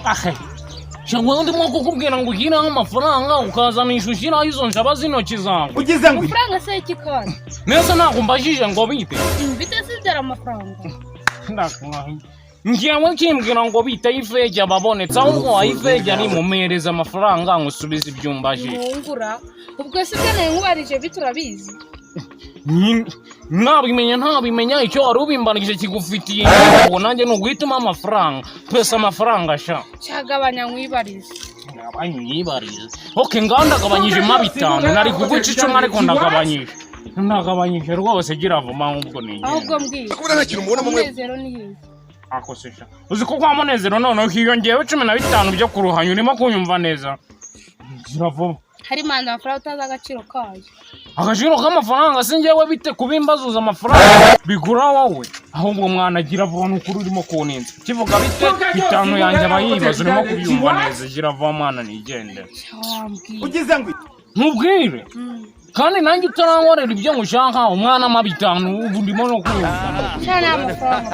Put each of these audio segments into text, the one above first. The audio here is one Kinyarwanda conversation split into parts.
Ahe, cyangwa ndimo kukubwira ngo ushyireho amafaranga, ukazanisha ushyiraho izo njaba z'intoki zawe. Ugize ngo Amafaranga se y'iki kandi? Nese ntabwo mbajije ngo bite? Bite se byari amafaranga? Ndakurahiye, njyewe kimbwira ngo bite ifege ababonetse, ahubwo wayifege ari mumereza amafaranga ngo usubize ibyo umbajije. Ntungura ubwo se ibyo nari nkubarije bite, urabizi? Nabimenya ntabimenya, icyo wari ubimbanije kigufitiye inyungu, nanjye ni uguhitamo amafaranga twese, amafaranga sha. Cyagabanya nkwibarize. Ngabanye unyibarize. Ok, ngaho ndagabanyije ma 5, nari kuguca 10 ariko ndagabanyije rwose, gira vuba ahubwo nigende. Ahubwo mbwira. Kubona nta kintu mubonamo mwe. Umunezero ni hehe? Ako se sha, uzi ko kwa Munezero noneho hiyongeyeho 15 byo kuruhanya? Urimo kunyumva neza? Gira vuba. Hari manda amafaranga utazi agaciro kayo. Agaciro k'amafaranga si njyewe, bite kubimbazuza amafaranga bigura wowe? Ahubwo mwana, gira vuba, nukuri urimo kuninza kivuga bite 5 yanjye aba yibaza. Urimo kubyumva neza? Gira vuba mwana, nigende. Wambwira. Ugize ngo Nkubwire kandi nanjye utarankorera ibyo ngushaka, umwana ama 5, ubu ndimo no kumva. Cyane amafaranga,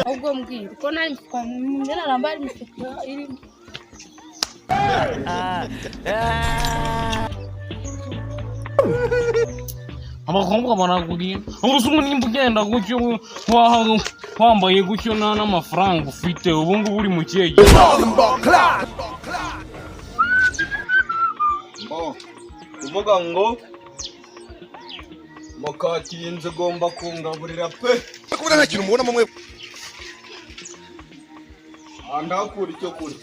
ahubwo mbwira ko nari imifuka njye narambara imifuka irimo. Abakobwa barakubwira ubu se, nimba ugenda gutyo, wambaye gutyo, nta n'amafaranga ufite, ubu ngubu uri mu kihe gihe? Bo, kuvuga ngo mukati inzu igomba kungaburira pe. Kubona nta kintu mubonamo mwe. Aha ndahakura icyo kurya.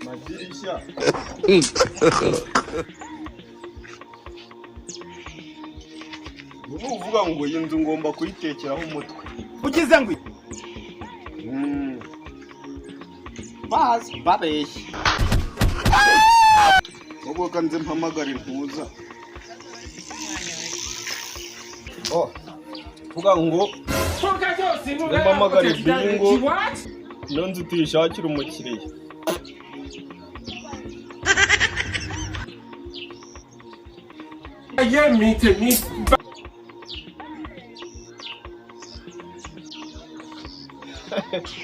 Madirishya. Ubu uvuga ngo iyi nzu ngomba kuyitekeraho umutwe. Ugize ngo Bazi babeshye. Ubwo kanze mpamagara intuza. Oh, vuga ngo mpamagara ibingo ino nzu tuyishakire umukiriya.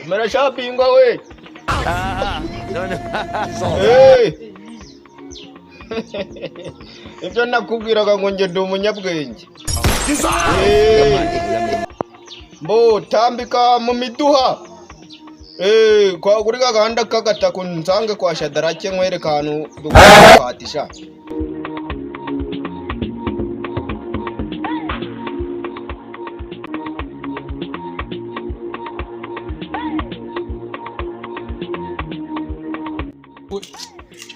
Mera shopping we. Hey. Ibyo nakubwiraga ngo njye ndi umunyabwenge. Hey. Mbo tambika mu miduha. Kwa kuri gahanda k'agatako nsange kwa Shadarake nkwereka ahantu dukatisha.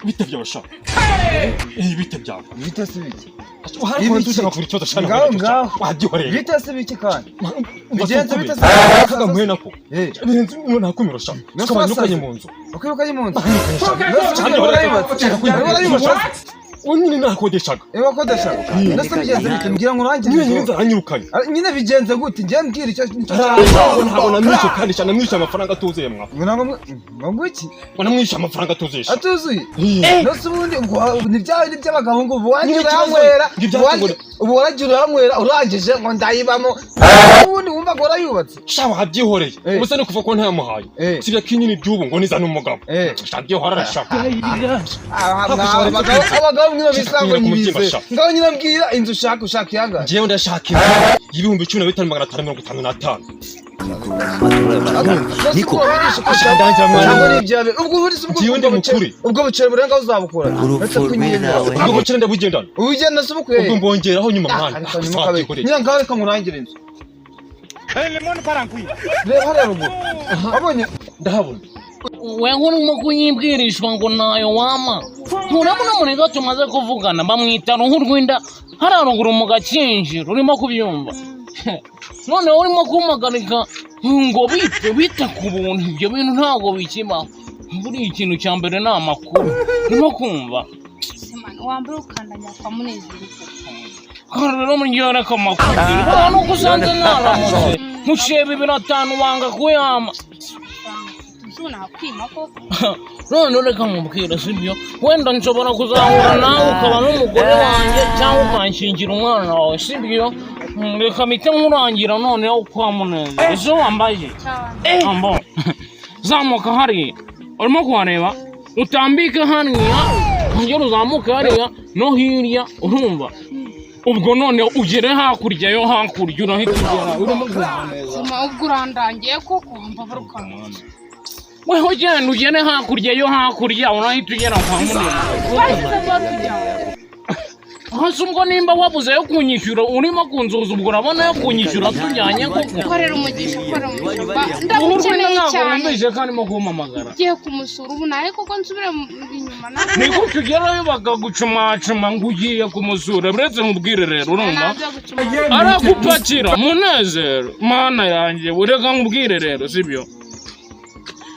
Bite byawe sha? Bite byawe? Bite se biki? Hari Ibiki? ushaka kugira ikibazo sha? Ngaho ngaho. Wabyihoreye. Bite se biki kandi? Bigenze bite se? Kaga muhe nako. Eh, Birenze umuntu nakumiro sha. Nase Tukaba wasaze? nukanye mu nzu. Ukwirukanye mu nzu. Cyane. Nase warayubatse. Warayubatse. Uwo nyine nakodeshaga. Eh, wakodeshaga. Nase bigenze bite? Mbwira ngo urangire. Nyine nyine nzaranyirukanye. Ah, nyine bigenze gute? Njye mbwira icyo Ntabwo namwishe kandi sha, namwishe amafaranga atuzuye mwa. Ngo ntabwo ngo iki? Ngo namwishe amafaranga atuzuye sha. Atuzuye. Eh. Nase ubundi ngo ni bya bindi by'abagabo ngo ubu wanjye Nyine ikibazo- uranywera. ngo ibyacu Ubu waragiye uranywera urangije ngo ndayibamo. Ubundi wumva ngo warayubatse. Sha, wabyihoreye. Eh. Ubusa ni kuva ko ntayamuhaye. Eh. Sibya ko nyine iby'ubu ngo nizane umugabo. Eh. Sha, byihorera sha. Abagabo mwe bisango Shaka nyibize. umutima, sha. Ngaho nyine mbwira inzu ushaka iyangahe? Njyewe ndashaka inzu y'15,555. Niko. Ndangira mwana. Cyangwa ni ibyawe. Ubwo ubundi se ubwo Njyewe ndi ubwo buceri- mukuri. Ubwo buceri burenga uzabukura. Uretse ko nyine Ubwo bukene ndabugendana. Ubugenda se ubukwiye. Ubwo mbongeraho nyuma mwana. Ariko nyuma kabiri. Nyine ngaho reka nkurangire inzu. Reba hariya ruguru. Wabonye? Ndahabona. Weho urimo kunyibwirishwa ngo ntayo wama, nturabona muniga tumaze kuvugana, bamwita ruhu rw'inda hariya ruguru mu Gakinjiro, urimo kubyumva? Noneho urimo kumpagarika ngo bite bite ku buntu, ibyo bintu ntabwo bikibaho. Buriya ikintu cya mbere ni amakuru, urimo kumva? Simana wambara ukandanya kwa Munezero. Kandi rero muryohereka amakuru buriya nuko usanze mwaramutse nkuciye 2 5 wanga kuyama. Amafaranga. Ubu nakwima koko? None reka nkubwire, sibyo? Wenda nshobora kuzahura nawe ukaba n'umugore wanjye cyangwa ukanshingira umwana wawe, sibyo? Reka mpite nkurangira noneho kwa Munezero. Ese wambaye? Cyane. Ambo zamuka hariya urimo kuhareba, utambike hariya, wongere uzamuke hariya no hirya, urumva? Ubwo noneho ugere hakurya yo hakurya, urahita ugera. Urimo kuhareba? Sima, ubwo urandangiye koko, mbabara ukanguye. Weho ugenda ugere hakurya yo hakurya, urahita ugera kwa Munezero. Twashyize batujyana. Hasi ubwo nimba wabuze yo kunyishyura, urimo kunzuza, ubwo urabona yo kunyishyura tujyanye koko? Korera umugisha, korera umugisha ba. Ubu Ndagukeneye ntabwo cyane. wumvise ko arimo kumpamagara? Ngiye kumusura ubu, nawe koko nsubire inyuma nawe? Ni gutyo ugerayo bakagucumacuma ngo ugiye kumusura. Uretse nkubwire rero, urumva? Nabyo gucuma. Aragupakira Munezero, mana yanjye. Ureka nkubwire rero, sibyo?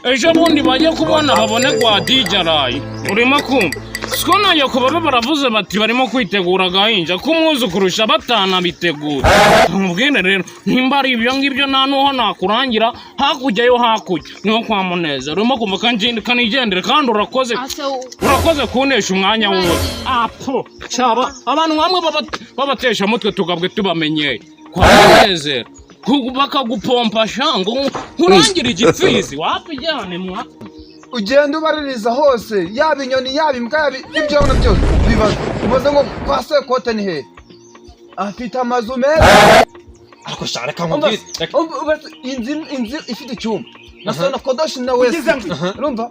Ejo bundi bajye kubona babone kwa dijarayi, urimo kumva? Siko nanjye kuba baravuze bati barimo kwitegura agahinja k'umwuzukurusha batanabitegura. Nkubwire rero, nimba ari ibyo ngibyo, nta n'uho nakurangira. Hakurya yo hakurya niho kwa Munezero, urimo kumva? Kanigendere kandi urakoze. Ase. Urakoze kuntesha umwanya wose. Apo cyaba abantu bamwe babatesha mutwe tugabwe tubamenyeye kwa Munezero, bakagupompa shango nkurangire igipfizi wapijyane mwa. Ugenda ubaririza hose, yaba inyoni, yaba imbwa, yaba ibyo ubona byose, bibaza ubaze ngo kwa Sekote ni hehe? Afite amazu meza. Ariko sha, reka nkubwire. Umva, inzu ifite icyumba na sauna, kodoshi na wese, urumva?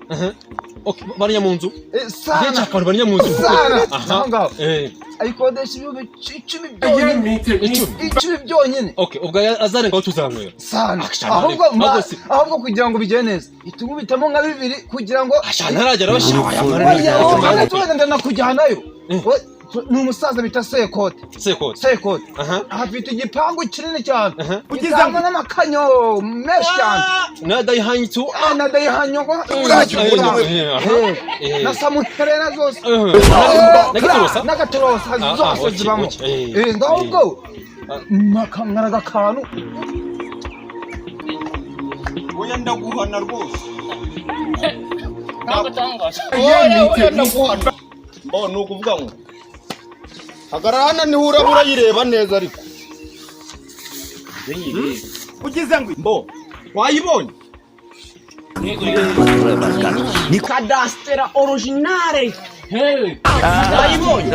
Okay, bariya mu nzu. Sana. Nshaka abantu bariya mu nzu. Sana. Aha. Aho ngaho. Ayikodesha 10,000 byonyine. 10. 10 byonyine. Okay, ubwo azarengaho tuzanywera. Sana. Akasha, Ahubwo ahubwo ahubwo kugira ngo bigende neza, itugubitamo nka bibiri kugira ngo Asha, ntaragera basha. Oya, oya, tugenda nakujyanayo. Ni umusaza bita Sekote. Sekote. Sekote. Aha. Afite igipangu kinini cyane. Aha. Gitangwa n'amakamyo menshi cyane. Na Daihatsu. Ah, na Daihatsu. Na samuterena zose. N'agatorosa? N'agatorosa. Ah, Zose okay, zibamo. okay. Ngaho ubwo nkaraga akantu. Oya, ndaguhana rwose. Ntabwo atangaza. Oya, ndaguhana. Mbo ni ukuvuga ngo hagarara hano, niho uraba urayireba neza, ariko ugize ngo mbo wayibonye. Cadastre originale. Hey, Wayibonye?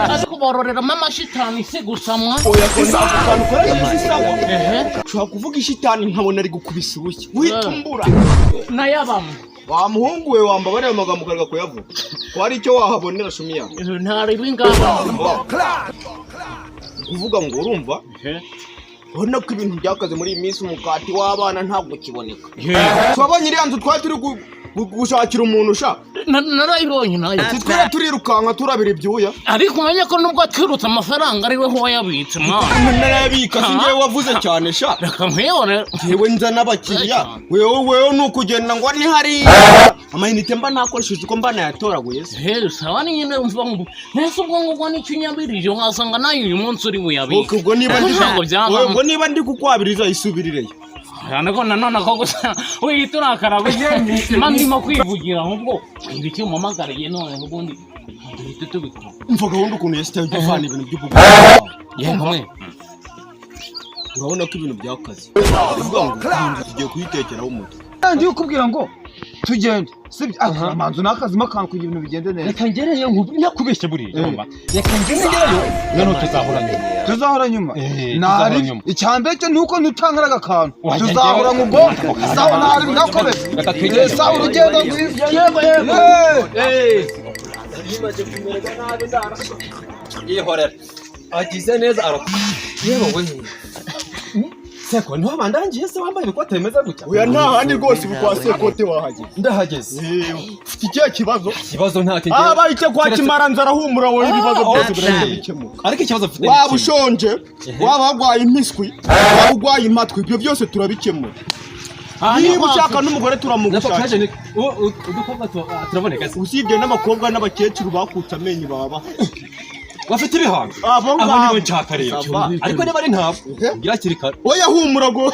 Ariko bororeramo amashitani si gusa mwa. Oya, ko ako kantu ukoresheje si sawa. Ehe. Ushobora kuvuga ishitani nkabona ari gukubisa ubushyi witumbura. Nayabamo. Wa muhungu we, wamba bariya magambo ukareka kuyavuga ko hari icyo wahabonera, shumi yawe. Ntareba ingamba. Kuvuga ngo urumva, urabona ko ibintu byakaze muri iyi minsi, umukati w'abana ntabwo ukiboneka. Twabonye iriya nzu twari turi gushakira umuntu ushaka. Narayibonye nayo. Si twari turirukanka turabira ibyuya? Ariko umenye ko nubwo twirutse, amafaranga ari we wayabitse mwana. Narayabika, si njyewe wavuze cyane sha. Reka nkwibone. Yewe, nza n'abakiriya, wewe wewe ni ukugenda ngo ni hariya amayinite mba nakoresheje uko mba nayatoraguye se. He, sawa, ni nyine mvuga ngo mbese ubwo ngubwo nicyo unyabirije, wasanga nayo uyu munsi uri buyabike. Ok, ubwo niba ndi Ntabwo byavamo. ubwo niba ndi kukwabiriza, isubirireyo. Ariko nanone ako gusa wihita urakara gusa, mba ndimo kwivugira. Ahubwo ibiki umpamagariye none, ubundi duhite tubikora. Umva gahunda ukuntu yasitaye, ujya uvana ibintu by'ubugugu. Yego mwe. Urabona ko ibintu byakaze, uvuga ngo iyi nzu tugiye kuyitekeraho umutwe. Ndi kukubwira ngo tugende, sibyo? Amanzu n'akazima akantu kugira ibintu bigende neza. Reka ngereyo nakubeshye buriya, urumva? Reka ngereyo, noneho tuzahura nyuma. Tuzahora nyuma. Tuzahora Nari nyuma. icyambere cyo nuko ntutangaraga akantu. Wajya Tuzahora njyewe. ngo ubwo sawa, nari ndakomeza. Reka twigende. Sawa, urugendo rwiza. Yego yego. Yihorera agize neza yewe we, Seko, niho bandangiye se wambaye ibikote bimeze gutya? Oya, nta handi rwose, ubu kwa Sekote wahageze. Ndahageze. Ufite ikihe kibazo? Ikibazo ntacyo ngewe. Aha bahite kwa Kimaranzara, humura wowe, ibibazo byose birahita bikemuka. Ariko ikibazo mfite ni Waba kimwe. ushonje, waba warwaye impiswi, waba urwaye impatwi, ibyo byose turabikemura. Niba ushaka n'umugore Nako turamugushakira. kaje ni udukobwa turaboneka se? Usibye n'abakobwa, n'abakecuru bakutse amenyo baba. Bafite ibihanga. Abo Abo ngabo. nibo nshaka rero. Sava. Ariko niba ari ntabo, ngira hakiri kare. Oya, humura go.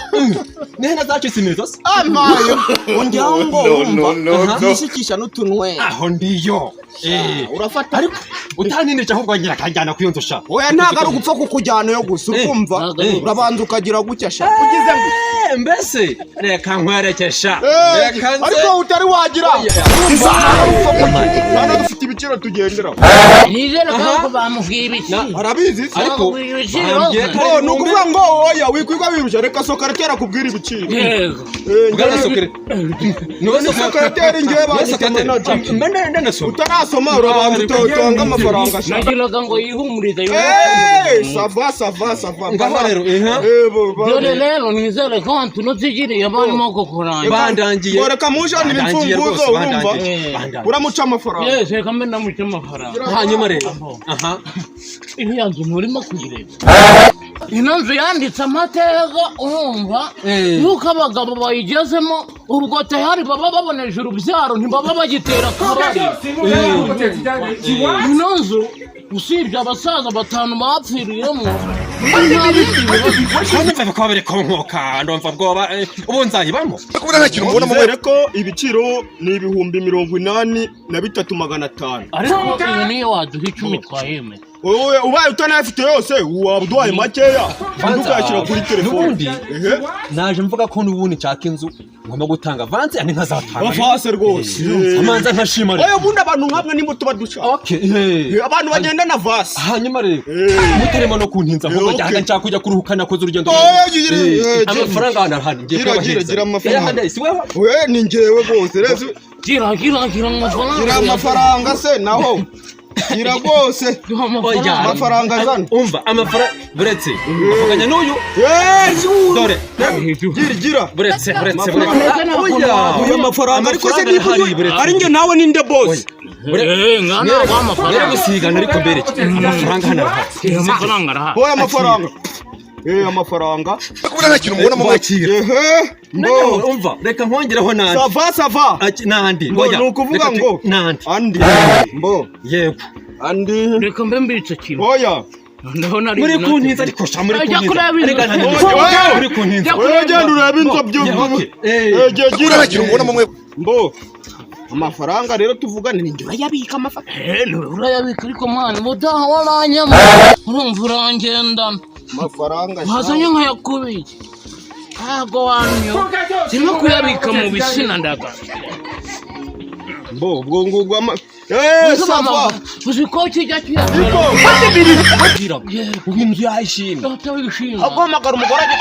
N'ihene zacitse imirizo se? Amayo ongeraho ngo No, wumva no, no, no. yishikisha n'utunwe. Aho ndiyo. Eh. Urafata. Ariko utantinije ahubwo ngira akanjyana ku iyo nzu sha. Oya, ntabwo ari ugupfa kukujyana yo gusa, urumva? Ntabwo ari Urabanza ukagira gutya sha, ugize ngo Mbese reka nkwereke sha. Eh, Reka nze. ariko utari wagira urumva, ntabwo ari ugupfa kujya. Hano dufite ibiciro tugenderaho. Nizere ko bamubwiye ibiciro. Arabizi se? Ariko Bamubwiye ibiciro. bambwiye ko Oh, ni ukuvuga ngo oya, wikwirwa wirusha, reka sokareteri akubwira ibiciro. Yego. Eh, Bwana Sokere. Niwe Ni sokareteri, njyewe banyita manager. Mbe ndanasoma. Utarasoma urabanza utanga amafaranga sha. Nagiraga ngo yihumurize. Eh, ça va, ça va, ça va. Ngaho rero, eh. Eh, Dore rero nizere ko wantunozigiriye barimo kukurangira. Bandangiye. Ngo reka mujanire Bandangiye imfunguzo, rwose, urumva? bandangiye. Bandangiye. Uramuca amafaranga. Yes, reka mbe ndamuca amafaranga. Hanyuma rero. Aha. Iriya nzu nturimo kuyireba, ino nzu yanditse amateka, urumva? Eh. Yuko abagabo bayigezemo ubwo tayari baba baboneje urubyaro, ntibaba bagitera akabari. Ino nzu usibye abasaza batanu bapfiriyemo, nta bindi bibazo. Kandi mva ko biri kunkoka, ndumva bwoba, ubu nzayibamo. Kubura nta kintu mubonamo mwe. Nizere ko ibiciro ni 83,500. Ariko iyo niyo waduha 10 twayemera. Wowe ubaye utanayafite yose, waba uduhaye makeya, undi ukayashyira kuri telefone. N'ubundi Ehe. naje mvuga ko n'ubundi nshaka inzu ngomba gutanga avance andi nkazatanga. Avance rwose. Amanza nkashima rero. Oya, ubundi abantu nkamwe nimbo tuba dushaka. Okay. Eh. Abantu bagenda na vasi. Hanyuma rero Eh. mutarimo no kuntinza ahubwo Eh, okay. jyaga nshaka kujya kuruhuka, nakoze urugendo. Oya, gira- Eh, eh, gira- amafaranga hano arahari, ngiye Gira, gira, kuyabahereza. gira amafaranga. Eh, hano, si wewe? We, ni njyewe rwose rero. Gira, gira, gira amafaranga. Gira amafaranga se naho, gira rwose. Duha Oya. amafaranga. Amafaranga azana. Umva, amafaranga buretse avuganye n'uyu. Eh, Dore. Gira, gira. Buretse, buretse, Amafaranga. buretse. Oya. Uyu mafaranga ariko se Amafaranga niba arahari, buretse. ari njye nawe ninde boss? Eh, ngana Mwere amafaranga. gusigana, ariko mbereke amafaranga hano arahari. Gira amafaranga arahari. Oya, amafaranga, eh, amafaranga. Kubura nta kintu mubonamo mwe. Wakira. Ehe. Noneho, Mbo umva, reka nkongereho n'andi. Ça va, ça va. N'andi. Mbo Oya, ni ukuvuga reka ngo n'andi. Andi, mbo Yego. andi. Reka mbe mbitse kimwe. Oya. Ndabona ari Muri inoti. kuntinza ariko sha, muri Ajya kuntinza. kureba inzu. Reka nta- Oya. Muri kuntinza. Jya Oya, kureba genda urebe inzu byo. Yeah, okay. Eh. Eh, gira. Kubura nta kintu mubonamo mwe. Mbo amafaranga rero tuvugane, ni njye urayabika amafaranga. Eh, urayabika ariko mwana, ubutaha waranyama, urumva, urangendana. Amafaranga sha. Wazanye nkayakubiye, ntabwo wamyo zirimo kuyabika mu bisina ndaga. Mbo ubwo ngubwo ama eh, ça va. Uzi ko kijya Iko. kiyabika. Ubu inzu yayishimye. Data wishima. Aguhamagara umugore ajya